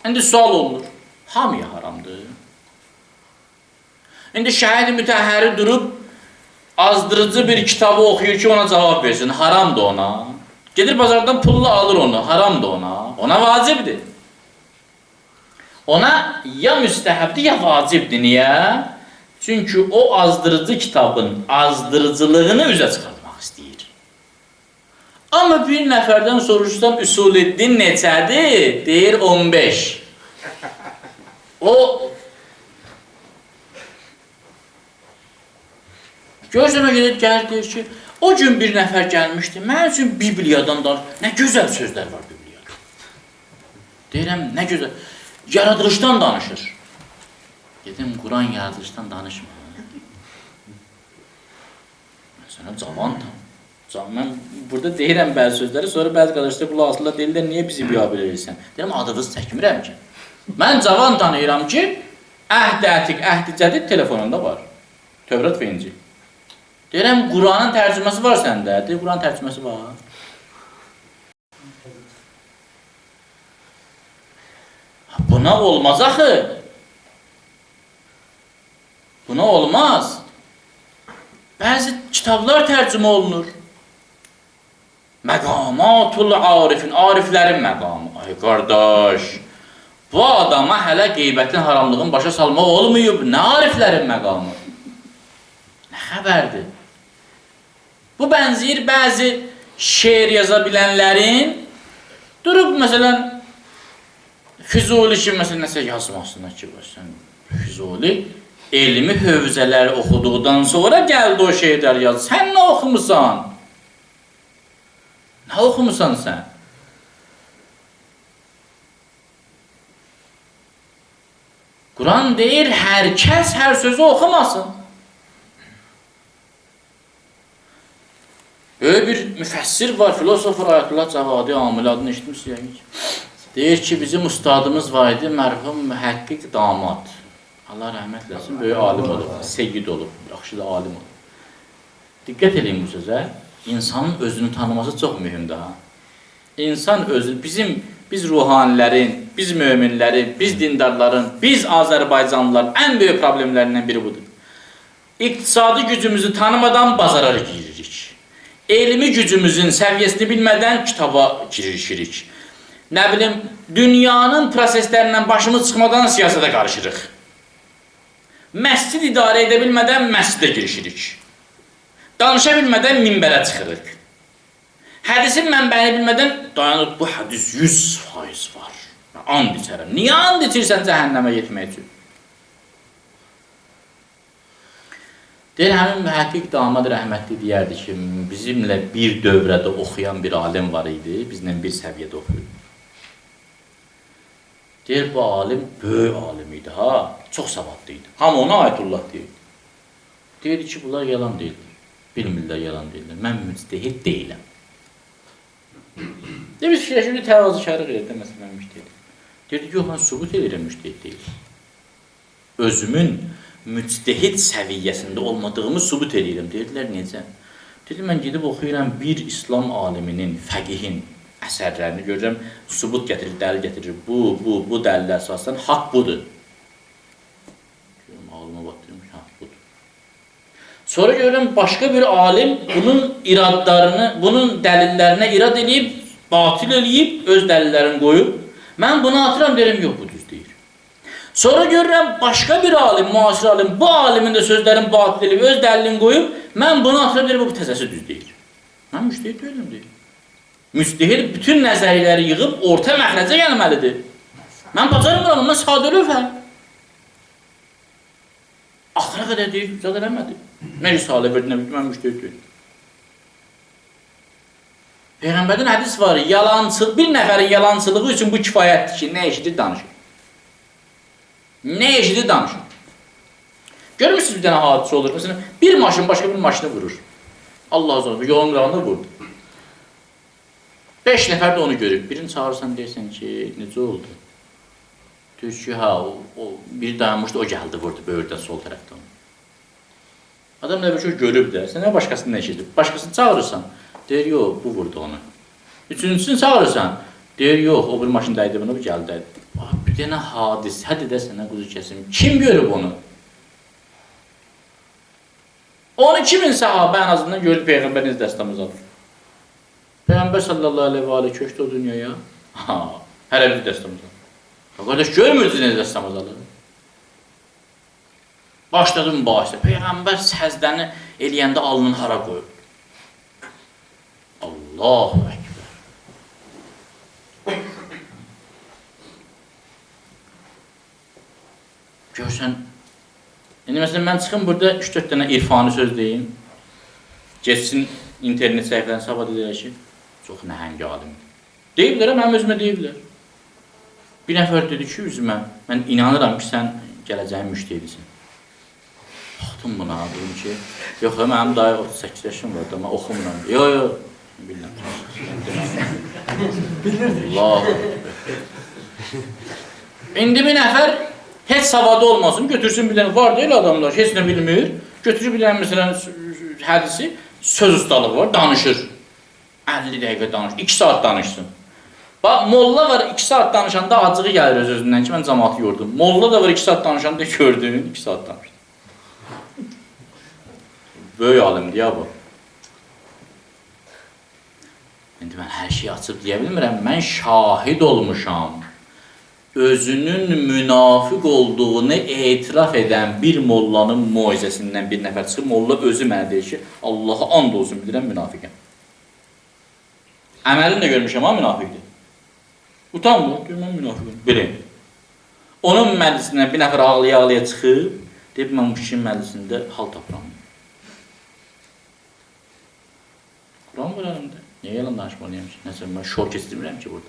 İndi sual olunur. Hamıya haramdır. İndi Şəhid Mütəhəri durub azdırıcı bir kitabı oxuyur ki, ona cavab versin. Haramdır ona. Gedir bazardan pulla alır onu. Haramdır ona. Ona vacibdir. Ona ya müstəhəbdir, ya vacibdir. Niyə? Çünki o azdırıcı kitabın azdırıcılığını üzə çıxartmaq istəyir. Amma bir nəfərdən soruşsam Üsulüddin neçədir? Deyir 15. O görürsən o gedir, gəlir, deyir ki, o gün bir nəfər gəlmişdi, mənim üçün Bibliyadan danış. Nə gözəl sözlər var Bibliyada. Deyirəm, nə gözəl. Yaradılışdan danışır. Dedim, Quran yaradılışdan danışmır. Mən sənə cavanam. Mən burada deyirəm bəzi sözləri, sonra bəzi qardaşlar qulaq asırlar, deyirlər, niyə bizi biabır edirsən? Deyirəm, adınızı çəkmirəm ki. Mən cavan tanıyıram ki, əhd-i ətiq, əhd-i cədid telefonunda var. Tövrat və İncil. Deyirəm, Quranın tərcüməsi var səndə. Deyir, Quranın tərcüməsi var. Buna olmaz axı. Buna olmaz. Bəzi kitablar tərcümə olunur. Məqamatul arifin, ariflərin məqamı. Ay qardaş, bu adama hələ qeybətin haramlığını başa salmaq olmayıb. Nə ariflərin məqamı? Nə xəbərdir? Bu bənzəyir bəzi şeir yaza bilənlərin durub, məsələn, Füzuli kimi, məsələn, nəsə yazmasına ki, sən Füzuli elmi hövzələri oxuduqdan sonra gəldi o şeirlər yaz. Sən nə oxumusan? Nə oxumusan sən? Quran deyir, hər kəs hər sözü oxumasın. Böyük bir müfəssir var, filosof var, Ayətullah Cavadi Amili adını eşitmişsiniz yəqin ki. Deyir ki, bizim ustadımız var idi, mərhum mühəqqiq damad. Allah rəhmət eləsin, böyük alim olub, seyyid olub, yaxşı da alim olub. Diqqət eləyin bu sözə, insanın özünü tanıması çox mühümdür ha. İnsan özünü, biz ruhanilərin, biz möminlərin, biz dindarların, biz Azərbaycanlıların ən böyük problemlərindən biri budur. İqtisadi gücümüzü tanımadan bazara giririk. Elmi gücümüzün səviyyəsini bilmədən kitaba girişirik. Nə bilim, dünyanın proseslərindən başımız çıxmadan siyasətə qarışırıq. Məscid idarə edə bilmədən məscidə girişirik. Danışa bilmədən minbərə çıxırıq. Hədisin mənbəyini bilmədən dayanır, bu hədis 100% var. Mən and içərəm. Niyə and içirsən cəhənnəmə getmək üçün? Deyir, həmin mühəqqiq damad rəhmətli deyərdi ki, bizimlə bir dövrədə oxuyan bir alim var idi, bizimlə bir səviyyədə oxuyurdu. Deyir, bu alim böyük alim idi, ha, çox savadlı idi. Hamı ona Ayətullah deyirdi. Deyirdi ki, bunlar yalan deyirlər, bilmirlər yalan deyirlər, mən müctehid deyiləm. Deyir, biz fikirləşirdik, təvazökarlıq edir, məsələn, mən müctehid. Deyirdi ki, yox, mən sübut edirəm, müctehid deyiləm. Özümün müctehid səviyyəsində olmadığımı sübut edirəm. Deyirdilər, necə? Dedi, mən gedib oxuyuram bir İslam aliminin, fəqihin əsərlərini görürəm, sübut gətirir, dəlil gətirir. Bu dəlillər əsasən haqq budur. Görürəm, ağlıma batdırım ki, haqq budur. Sonra görürəm, başqa bir alim bunun iradlarını, bunun dəlillərinə irad eləyib, batil eləyib, öz dəlillərini qoyub. Mən bunu atıram, deyirəm, yox, bu düz deyir. Sonra görürəm, başqa bir alim, müasir alim, bu alimin də sözlərini batil eləyib, öz dəlilini qoyub, mən bunu atıram, deyirəm, bu təzəsi düz deyir. Mən müctehid deyiləm, deyir. Müctehid bütün nəzəriyyələri yığıb orta məxrəcə gəlməlidir. Mən bacarmıram, mən sadə lövhəm. Axıra qədər deyir, zad eləmədi. Nə risalə verdi, nə bildim, mən müctehid deyiləm. Peyğəmbərdən hədis var, yalancı, bir nəfərin yalancılığı üçün bu kifayətdir ki, nə eşidir, danışır. Nə eşidir, danışır. Görmürsünüz bir dənə hadisə olur. Məsələn, bir maşın başqa bir maşını vurur. Allah azza yolun qırağında vurdu. 5 nəfər də onu görüb. Birini çağırırsan, deyirsən ki, necə oldu? Deyir ki, hə, o bir dayanmışdı, o gəldi, vurdu böyürdən sol tərəfdən. Adam nə bir şey görüb də, sən nə başqasını eşidib. Başqasını çağırırsan, deyir, yox, bu vurdu onu. Üçüncüsünü çağırırsan, deyir, yox, o bir maşın dəydi bunu, bu gəldi. Bir dənə hadisədir də sənə quzu kəsim. Kim görüb onu? Onu kimin səhabə ən azından gördü Peyğəmbər necə dəstəmaz alır? Peyğəmbər sallallahu aleyhi və aleyhi köçdü o dünyaya. Ha, hələ bir dəstəmaz alır. Qardaş, görmürsünüz necə dəstəmaz alır? Başladı mübahisə. Peyğəmbər səzdəni eləyəndə alnını hara qoyub? Allahu Əkbər. Görsən, indi məsələn, mən çıxım burada 3-4 dənə irfani söz deyim. Geçsin internet səhifələrini sabah deyirlər ki, çox nəhəng alimdir. Deyiblər, mənim özümə deyiblər. Bir nəfər dedi ki, üzümə, mən inanıram ki, sən gələcəyin müştehdisin. Baxdım buna, dedim ki, yox, mənim dayı 38 yaşım var, mən oxumuram. Yox, yox, bilmirəm. Bilirdik. Allah. İndi bir nəfər heç savadı olmasın, götürsün bir dənə, var deyil adamlar, heç nə bilmir. Götürür bir dənə, məsələn, hədisi, söz ustalığı var, danışır. 50 dəqiqə danışır, 2 saat danışsın. Bax, molla var 2 saat danışanda acığı gəlir öz-özündən ki, mən cəmaatı yordum. Molla da var 2 saat danışanda gördün, 2 saat danışdı. Böyük alimdir ya bu. İndi mən hər şeyi açıb deyə bilmirəm. Mən şahid olmuşam. Özünün münafiq olduğunu etiraf edən bir mollanın moizəsindən bir nəfər çıxıb, molla özü mənə deyir ki, Allaha and olsun bilirəm, münafiqəm. Əməlini də görmüşəm, ha, münafiqdir. Utanmır, deyir, mən münafiqəm. Bilin. Onun məclisindən bir nəfər ağlaya-ağlaya çıxıb, deyib, mən bu kişinin məclisində hal tapıram. Quran var əlimdə. Niyə yalan danışmalıyam ki? Nəsə, mən şor keçirmirəm ki burada.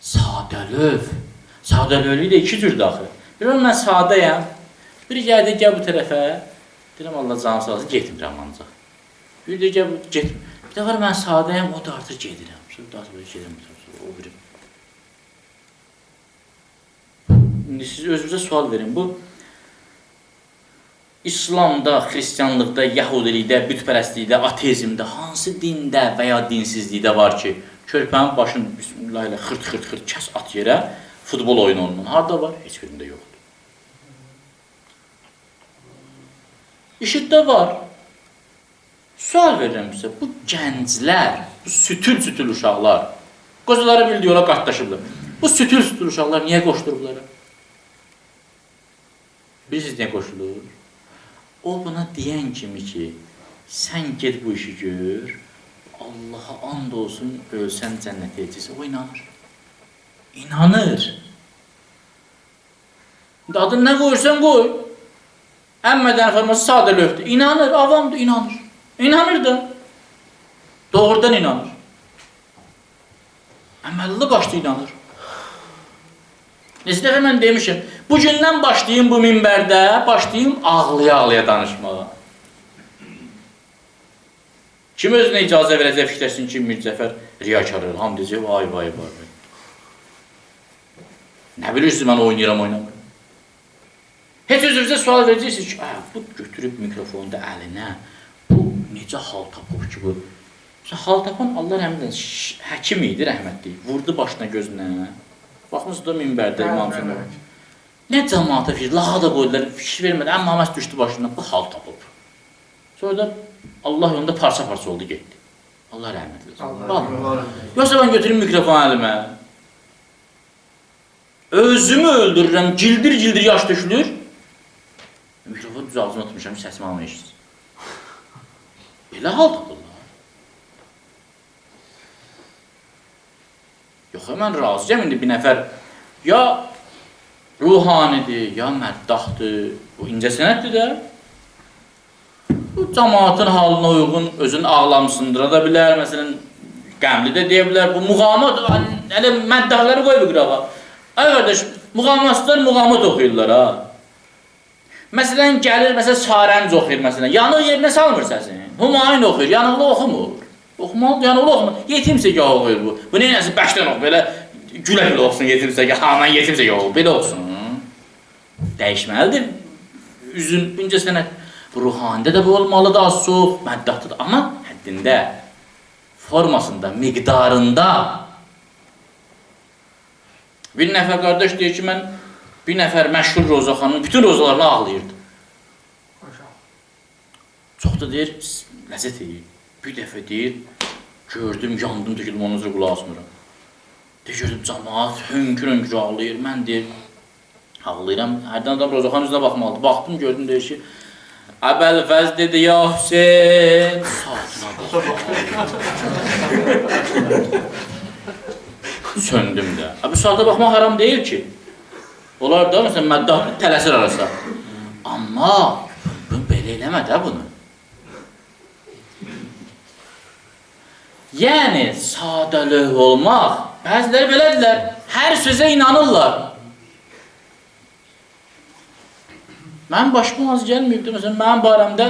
Sadəlöv. Sadəlövlük də iki cürdür axı. Bilirəm, mən sadəyəm. Biri gəldi, gəl bu tərəfə. Deyirəm, Allah canı sağ olsun, getmirəm ancaq. Bir də gəl, getmirəm. Bir də var, mən sadəyəm, o da artıq gedirəm. Sonra da artıq gedirəm, o biri. İndi siz özünüzə sual verin. Bu, İslamda, xristianlıqda, yahudilikdə, bütpərəstlikdə, ateizmdə, hansı dində və ya dinsizlikdə var ki, körpənin başını bismillah ilə xırt-xırt-xırt kəs at yerə, futbol oyunu onunla. Harada var? Heç birində yoxdur. İŞİD-də var. Sual verirəm sizə, bu gənclər, bu sütül-sütül uşaqlar, qocaları bildiyi yola qatlaşıblar. Bu sütül-sütül uşaqlar niyə qoşdurublar? Bilirsiniz niyə qoşulur? O buna deyən kimi ki, sən get bu işi gör, Allaha and olsun, ölsən cənnətə yetişirsən. O inanır. İnanır. İndi adını nə qoyursan qoy. Ən mədəni forması sadə lövdür. İnanır, avamdır, inanır. İnanır da. Doğrudan inanır. Əməlli başlı inanır. Neçə dəfə mən demişim, bugündən başlayayım bu minbərdə, başlayayım ağlaya-ağlaya danışmağa. Kim özünə icazə verəcək fikirləşsin ki, Mircəfər riyakar olur, hamı deyəcək, vay, vay, vay. Nə bilirsiniz, mən oynayıram, oynamıram. Heç özünüzə sual verəcəksiniz ki, bu götürüb mikrofonu da əlinə, bu necə hal tapıb ki, bu? Hal tapan Allah rəhmət etsin, həkim idi rəhmətli, vurdu başına gözünə. Baxmışsınız da minbərdə İmam Hüseyin. Nə cəmaata fikir, lağa da qoydular, fikir vermədi, əmma məhz düşdü başından, bu hal tapıb. Sonra da Allah yolunda parça-parça oldu, getdi. Allah rəhmət eləsin. Yoxsa mən götürüm mikrofon əlimə, özümü öldürürəm, cildir-cildir yaş tökülür. Mikrofonu düz ağzına tutmuşam, səsimi almaya eşitsin. Belə hal tapırlar. Yox, mən razıyam indi bir nəfər ya ruhanidir, ya məddahdır, bu incəsənətdir də. Bu cəmaatın halına uyğun özünü ağlamsındıra da bilər, məsələn, qəmli də deyə bilər. Bu muğamat, hələ məddahları qoy bu qırağa. Ay qardaş, muğamatçılar muğamat oxuyurlar ha. Məsələn, gəlir, məsələn, Sarənc oxuyur, məsələn, yanıq yerinə salmır səsini. Humayun oxuyur, yanıqlı oxumur. Oxumalı, yanıqlı oxumur. Yetimsəgah oxuyur bu. Bu neynəsi bəkdən oxuyur, belə gülə-gülə oxusun yetimsəgah, ha, mən yetimsəgah oxuyur, belə oxusun. Dəyişməlidir üzün, incə sənət. Ruhanidə də bu olmalıdır az çox, məddahda da, amma həddində, formasında, miqdarında. Bir nəfər qardaş deyir ki, mən bir nəfər məşhur rozaxanın bütün rozalarını ağlayırdı. Çox da deyir, ləzzət edir. Bir dəfə deyir, gördüm, yandım, töküldüm, ondan sonra qulaq asmıram. Deyir, gördüm, camaat hönkür-hönkür ağlayır. Mən deyir, ağlayıram. Hərdən adam rozaxanın üzünə baxmalıdır. Baxdım, gördüm, deyir ki, Əbəlfəz dedi, ya Hüseyn, saatına bax. Söndüm də. Bu saata baxmaq haram deyil ki. Onlar da, məsələn, məddah tələsir arasa. Amma bunu belə eləmə də bunu. Yəni, sadəlövh olmaq, bəziləri belədirlər, hər sözə inanırlar. Mənim başıma az gəlməyibdir. Məsələn, mənim barəmdə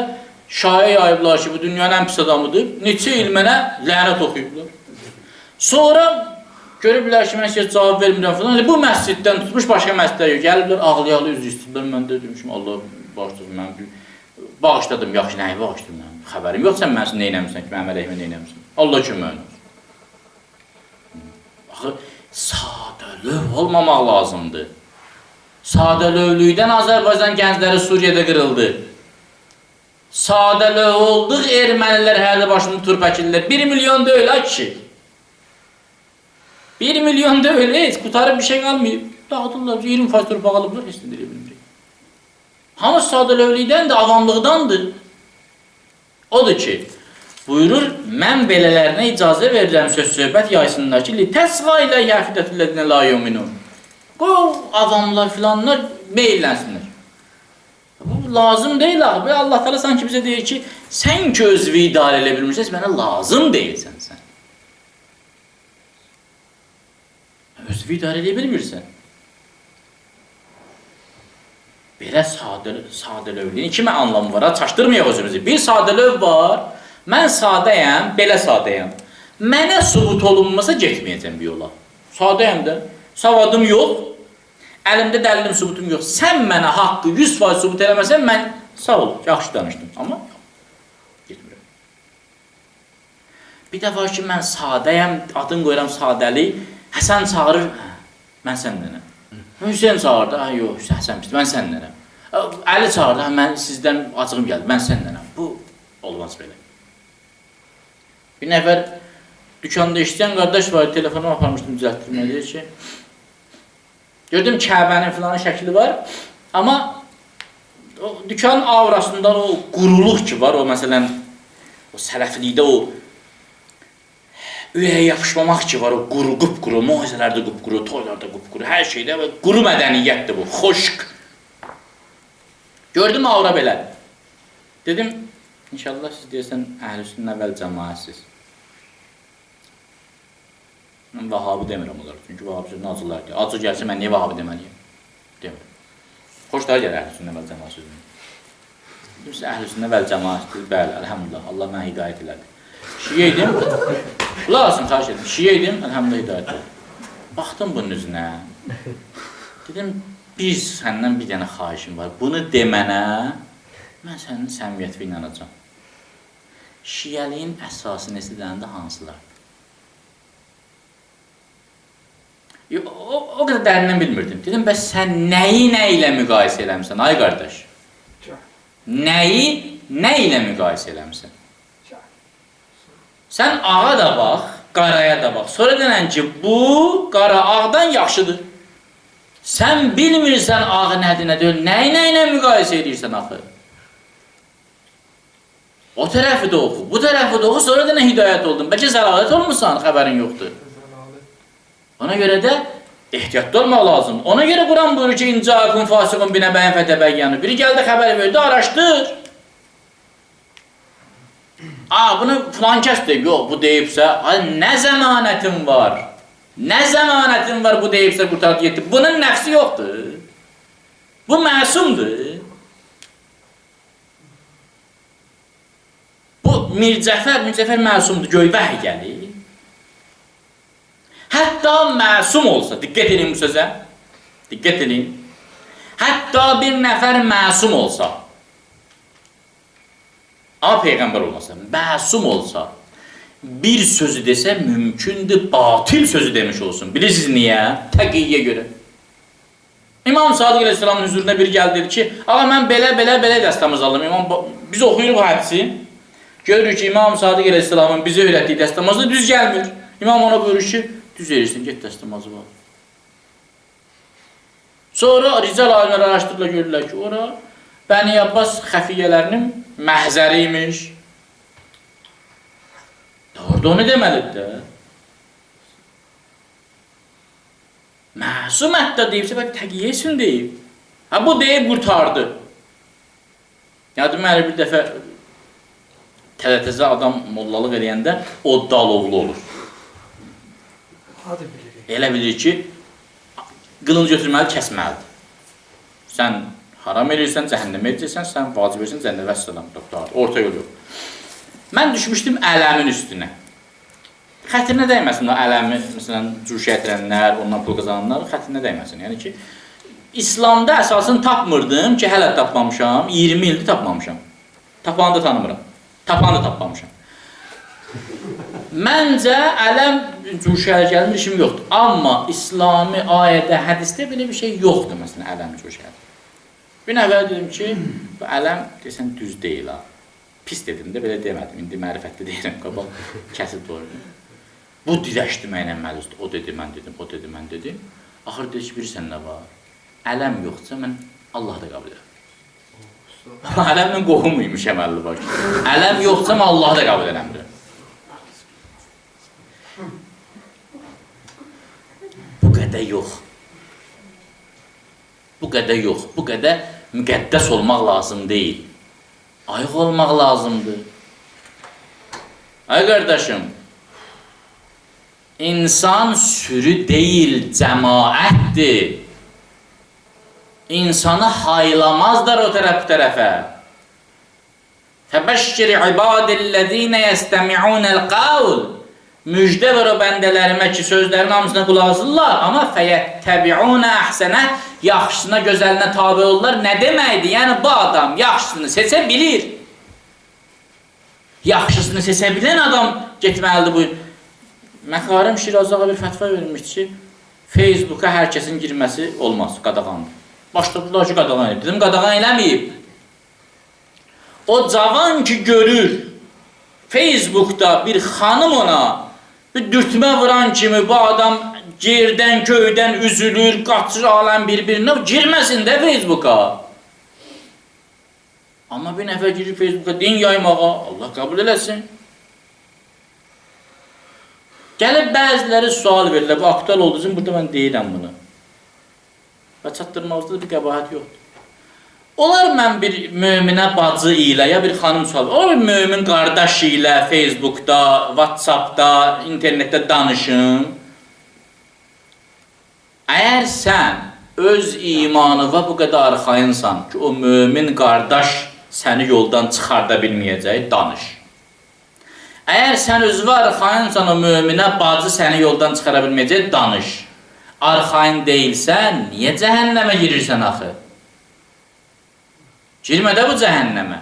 şayə yayıblar ki, bu dünyanın ən pis adamıdır. Neçə il mənə lənət oxuyublar. Sonra görüblər ki, mən heç cavab vermirəm falan. Bu məsciddən tutmuş başqa məscidlər yox. Gəliblər, ağlaya-ağlaya üzr istəyiblər. Mən də demişim, Allah bağışlasın, mən bağışladım. Yaxşı, nəyi bağışladım mən? Xəbərim yox, sən mənsin nə eləmişsən ki, mənim əleyhimə nə eləmişsən? Allah köməyin olsun. Axı, sadəlövh olmamaq lazımdır. Sadəlövlükdən Azərbaycan gəncləri Suriyədə qırıldı. Sadəlövh olduq, ermənilər hələ başını turpəkirlər. 1 milyon deyil, ay kişi. 1 milyon deyil, heç qutarıb bir şey qalmayıb. Dağıdırlar, 20% torpaq alıblar, heç nə deyə bilməyəcək. Hamı sadəlövlükdəndir, avamlıqdandır. Odur ki, buyurur, mən belələrinə icazə verirəm söz söhbət yaysınlar ki, təsğa ilə yəfidətülləzinə la yuminun. Qoy o avamlar filanlar meyllənsinlər. Bu lazım deyil axı. Allah Teala sanki bizə deyir ki, sən ki özünü idarə elə bilmirsən, mənə lazım deyilsən sən. Özünü idarə edə bilmirsən. Belə sadəlövlüyün iki anlamı var, ha? Çaşdırmayaq özümüzü. Bir sadəlöv var, mən sadəyəm, belə sadəyəm. Mənə sübut olunmasa getməyəcəm bir yola. Sadəyəm də, savadım yox, əlimdə dəlilim, sübutum yox. Sən mənə haqqı 100% sübut eləməsən, mən sağ ol, yaxşı danışdım. Amma yox, getmirəm. Bir də var ki, mən sadəyəm, adını qoyuram sadəlik. Həsən çağırır, hə, mən səndənəm. Hüseyn çağırdı, hə, yox, Həsən pisdir, mən səndənəm. Əli çağırdı, hə, mən sizdən acığım gəldi, mən səndənəm. Bu olmaz belə. Bir nəfər dükanda işləyən qardaş var, telefonumu aparmışdım düzəltdirməyə, deyir ki, gördüm Kəbənin filanın şəkli var, amma o dükanın aurasında o quruluq ki var, o məsələn, o sələflikdə o ürəyə yapışmamaq ki var, o quru, qupquru, moizələrdə qupquru, toylarda qupquru, hər şeydə quru mədəniyyətdir bu, xoşk. Gördüm aura belədir. Dedim, inşallah siz deyirsən, əhl-i sünnə vəl cəmaətsiz. Mən Vahabı demirəm onlara, çünki Vahabı sözünü acılar deyir. Acı gəlsə mən niyə Vahabı deməliyim? Demirəm. Xoş da gəlir əhl-i sünnə vəl cəmaət sözünü. Dedim, siz əhl-i sünnə vəl cəmaətsiz, bəli, əlhəmdülillah, Allah mənə hidayət elədi. Şiyə idim, qulaq asın, xahiş edim. Şiyə idim, əlhəmdülillah hidayət oldu. Baxdım bunun üzünə, dedim, bir səndən bir dənə xahişim var. Bunu demənə, mən sənin səmimiyyətinə inanacağam. Şiyəliyin əsası neçə dənədir, hansılardır? O qədər dərindən bilmirdim. Dedim, bəs sən nəyi nə ilə müqayisə eləmişsən, ay qardaş? Nəyi nə ilə müqayisə eləmişsən? Sən ağa da bax, qaraya da bax. Sonra denən ki, bu qara ağdan yaxşıdır. Sən bilmirsən ağı nədir, nə deyil. Nəyi nə ilə müqayisə edirsən axı? O tərəfi də oxu, bu tərəfi də oxu, sonra denən hidayət oldun. Bəlkə zəlalət olmursan, xəbərin yoxdur. Ona görə də ehtiyatlı olmaq lazımdır. Ona görə Quran buyurur ki, İncəakun fasiqun binəbəyin fətəbəyyanu. Biri gəldi xəbər verdi, araşdır. Aa, bunu filan kəs deyib. Yox, bu deyibsə, ay, nə zəmanətim var? Nə zəmanətim var bu deyibsə qurtardı getdi. Bunun nəfsi yoxdur. Bu məsumdur. Bu Mircəfər məsumdur, göy vəhy gəlir. Hətta məsum olsa, diqqət edin bu sözə, diqqət edin. Hətta bir nəfər məsum olsa, amma peyğəmbər olmasa, məsum olsa, bir sözü desə mümkündür batil sözü demiş olsun. Bilirsiniz niyə? Təqiyyə görə. İmam Sadiq əleyhissalamın hüzuruna biri gəldi, dedi ki, ağa mən belə belə belə dəstəmaz aldım. İmam, biz oxuyuruq hədisi. Görürük ki, İmam Sadiq əleyhissalamın bizə öyrətdiyi dəstəmazda düz gəlmir. İmam ona buyurur ki, düz eləyirsin, get dəstəmazı var. Sonra rical alimlər araşdırırlar, görürlər ki, ora Bəni Abbas xəfiyyələrinin məhzəri imiş. Orada onu deməlidir də. Məsum hətta deyibsə, bəlkə təqiyyə üçün deyib. Ha, bu deyib, qurtardı. Ya deməli, bir dəfə təzə-təzə adam mollalıq eləyəndə o dalovlu olur. Hadi bilirik. Elə bilir ki, qılınc götürməli, kəsməlidir. Sən haram eləyirsən, cəhənnəmə edəcəksən, sən vacib eləyirsən, cəhənnəmə, vəssalam, doktor, orta yol yox. Mən düşmüşdüm ələmin üstünə. Xətrinə dəyməsin o ələmi, məsələn, cürşə gətirənlər, ondan pul qazananlar xətrinə dəyməsin. Yəni ki, İslamda əsasını tapmırdım ki, hələ tapmamışam, 20 ildir tapmamışam. Tapanı da tanımıram. Tapanı da tapmamışam. Məncə ələm cürşəyə gəlmir, işim yoxdur. Amma İslami ayədə, hədisdə belə bir şey yoxdur, məsələn, ələm cürşəyə. Bir nəfər dedim ki, bu ələm desən düz deyil ha. Pis dedim də, belə demədim. İndi mərifətli deyirəm, qabaq kəsib doğru. Bu dirəşdi mənlə məlüzdür. O dedi, mən dedim, o dedi, mən dedim. Axır dedi ki, bilirsən nə var? Ələm yoxsa mən Allah da qəbul edirəm. Ələmlə qohum imiş əməlli baş. Ələm yoxsa mən Allahı da qəbul eləmirəm. Bu qədər yox. Bu qədər yox. Bu qədər müqəddəs olmaq lazım deyil. Ayıq olmaq lazımdır. Ay qardaşım, insan sürü deyil, cəmaətdir. İnsanı haylamazlar o tərəf bu tərəfə. Fəbəşşir ibadillezine yestemi'unel qavl. Müjdə ver o bəndələrimə ki, sözlərin hamısına qulaq asırlar, amma fəyəttəbi'unə əhsənə, yaxşısına, gözəlinə tabi olurlar. Nə deməkdir? Yəni bu adam yaxşısını seçə bilir. Yaxşısını seçə bilən adam getməlidir bu. Məxarəm Şirazi ağa bir fətva vermişdi ki, Facebooka hər kəsin girməsi olmaz, qadağandır. Başladılar ki, qadağan edib. Dedim, qadağan eləməyib. O cavan ki, görür, Facebookda bir xanım ona bir dürtmə vuran kimi bu adam yerdən, köydən üzülür, qaçır aləm bir-birinə, girməsin də Facebooka. Amma bir nəfər girir Facebooka din yaymağa, Allah qəbul eləsin. Gəlib bəziləri sual verirlər, bu aktual olduğu üçün burada mən deyirəm bunu. Və çatdırmaqda da bir qəbahət yoxdur. Olar mən bir möminə bacı ilə ya bir xanım sual, olar bir mömin qardaş ilə Facebookda, WhatsAppda, internetdə danışım. Əgər sən öz imanına bu qədər arxayınsan ki, o mömin qardaş səni yoldan çıxarda bilməyəcək, danış. Əgər sən özünə arxayınsan, o möminə bacı səni yoldan çıxara bilməyəcək, danış. Arxayın deyilsən, niyə cəhənnəmə girirsən axı? Girmə də bu cəhənnəmə.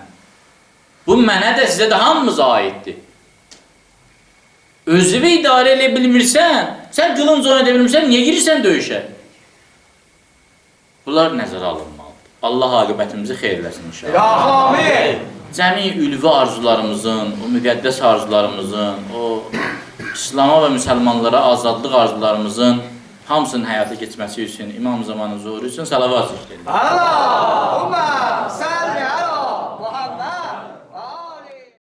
Bu mənə də, sizə də hamımıza aiddir. Özünü idarə eləyə bilmirsən, sən qılınc oynada bilmirsən, niyə girirsən döyüşə? Bunlar nəzərə alınmalıdır. Allah aqibətimizi xeyir eləsin inşallah. Amin. Cəmi ülvi arzularımızın, o müqəddəs arzularımızın, o İslama və müsəlmanlara azadlıq arzularımızın hamısının həyata keçməsi üçün, İmam zamanı zuhuru üçün salavat zikr edilir. Allahumma